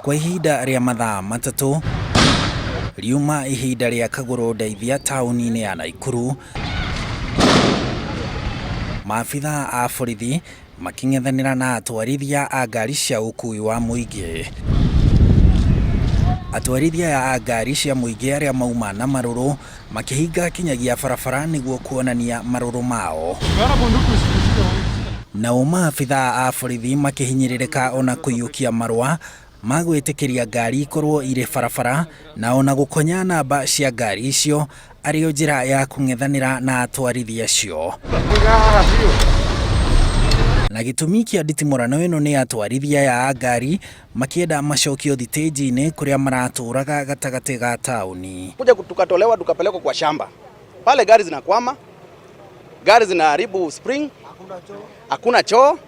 Kwa ihinda rĩa mathaa matatũ riuma ihinda rĩa kagũrũ ndeithia taũni-inĩ ya Naikuru, maabitha a borithi makĩng'ethanĩra na atwarithia a ngari cia ũkuui wa mũingĩ. Atwarithia aya a ngari cia mũingĩ arĩa mauma na marũrũ makĩhinga kinyagia barabara nĩguo kuonania marũrũ mao. Nao maabitha a borithi makĩhinyĩrĩrĩka ona kũiyũkia marũa ma gwĩtĩkĩria ngari ikorwo irĩ barabara na ona gũkonya namba cia ngari icio arĩ o njĩra ya kũng'ethanĩra na atwarithia acio. Na gĩtũmi kĩa nditimũrano ĩno nĩ atwarithia aya a ngari makĩenda macokio thitĩnji-inĩ kũrĩa maratũraga gatagatĩ ga taũni. Kuja tukatolewa tukapelekwa kwa shamba pale, gari zinakwama, gari zinaharibu spring, hakuna choo,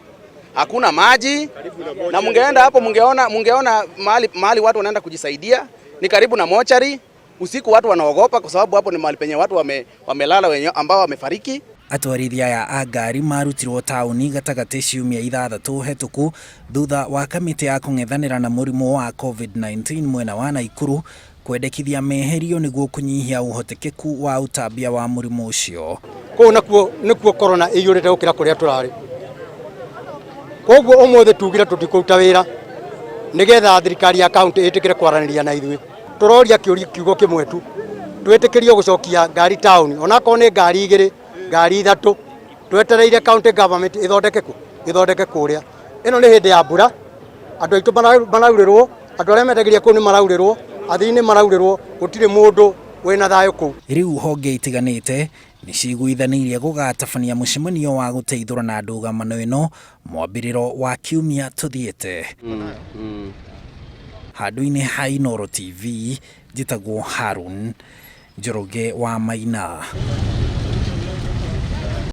hakuna maji, na mungeenda hapo mungeona, mungeona mahali, mahali watu wanaenda kujisaidia ni karibu na mochari. Usiku watu wanaogopa kwa sababu hapo ni mahali penye watu wamelala wenye ambao wamefariki. Atwarithia aya a ngari marutirwo taũni gatagatĩ ciumia ithathatũ hetũku thutha wa kamĩtĩ ya kũng'ethanĩra na mũrimũ wa COVID-19 mwena wa Naikuru kwendekithia meherio nĩguo kũnyihia ũhotekeku wa ũtambia wa mũrimũ ũcio. Kũu nakuo nĩkuo corona ĩiyũrĩte gũkĩra kũrĩa tũrarĩ. Koguo ũmũthĩ tugire tũtikũruta wĩra nĩgetha thirikari ya kaunti ĩtĩkĩre kwaranĩria na ithuĩ. Tũroria kĩũria kiugo kĩmwe tu, twĩtĩkĩrio gũcokia ngari taũni onakorwo nĩ ngari igĩrĩ, ngari ithatũ, twetereire county government ĩthondeke kũ ĩthondeke kũrĩa. Ĩno nĩ hĩndĩ ya mbura, andũ aitũ maraurĩrwo, andũ arĩa mendagĩria kũu nĩ maraurĩrwo, athii nĩ maraurĩrwo, gũtirĩ mũndũ wĩna thayũ kũu. Rĩu honge itiganĩte nĩ ciguithanĩirie gũgatabania mũcemanio wa gũteithũrana ndũgamano ĩno mwambĩrĩro wa kiumia tũthiĩte. Handũ-inĩ ha Inooro TV, njĩtagwo Harun Njoroge wa Maina.